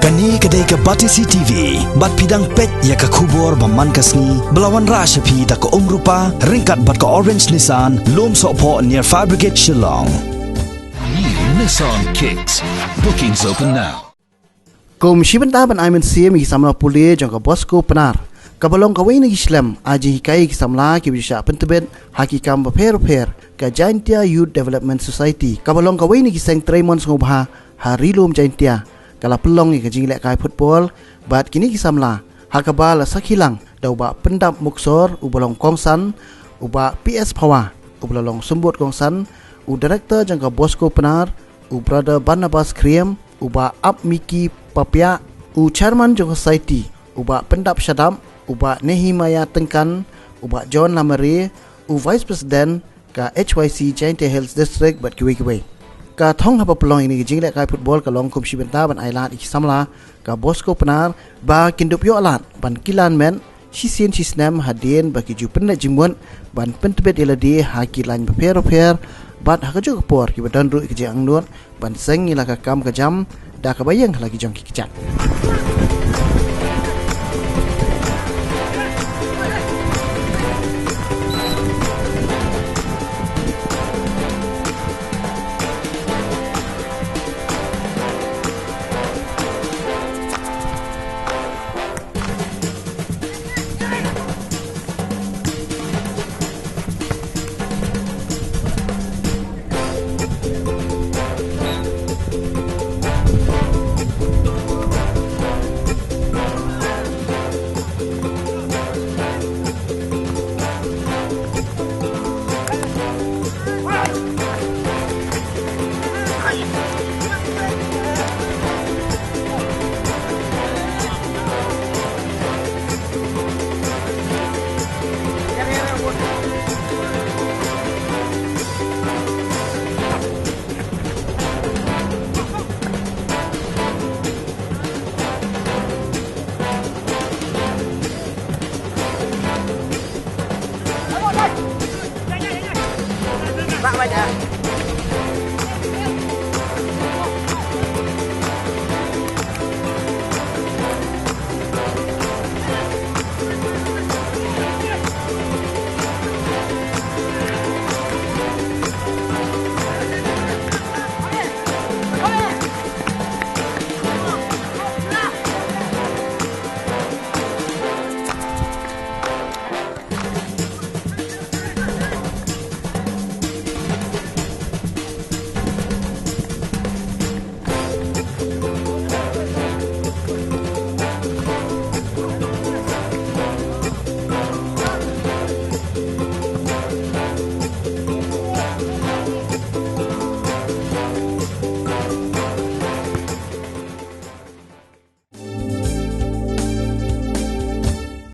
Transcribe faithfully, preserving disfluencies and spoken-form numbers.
Kane ka dei ka Batesi T V, bad phi dang peit ïa ka khubor ba man ka sngi, ba la wanrah sha phi da ka Umrupa, ryngkat bad ka Orange Nissan, Lumsohphoh near Fire Brigade Shillong. New Nissan Kicks. Bookings open now. Kum shi bynta ban ai mynsiem ïa ki samla pule jong ka Bosco Pnar, kaba long kawei na ki shlem ai jinghikai ïa ki samla kiba ju shah pyntbit ha ki kam bapher bapher, ka Jaintia Youth Development Society, kaba long kawei na ki seng trei mon sngewbha ha Ri Lum Jaintia, ka la pynlong ïa ka jinglehkai football bad kine ki samla, ha kaba la sakhi lang da u Bah Pyndap Muksor uba long kongsan, u Bah P S Phawa uba la long symbud kongsan, u director jong ka Bosco Pnar, u Brother Barnabas Khriam, u Bah Ap Miki Papiah, u chairman jong ka society, u Bah Pyndap Shadap, u Bah Nehemiah Tyngkan, u Bah John Lamare, u vice president ka H Y C Jaintia Hills District bad kiwei kiwei. Ka thong haba pynlong ïa kine ki jinglehkai football ka long kum shi bynta ban ai lad ïa ki samla ka Bosco Pnar ba kin dup ïoh lad ban kilan met shisien shisnem hadien ba ki ju pynleit jingmut ban pyntbit ïa lade ha ki lain bapher bapher, bad ha kajuh ka por kiba don ruh ïa ka jingangnud ban seng ïa la ka kam ka jam da kaba ïeng ha la ki jong ki kjat.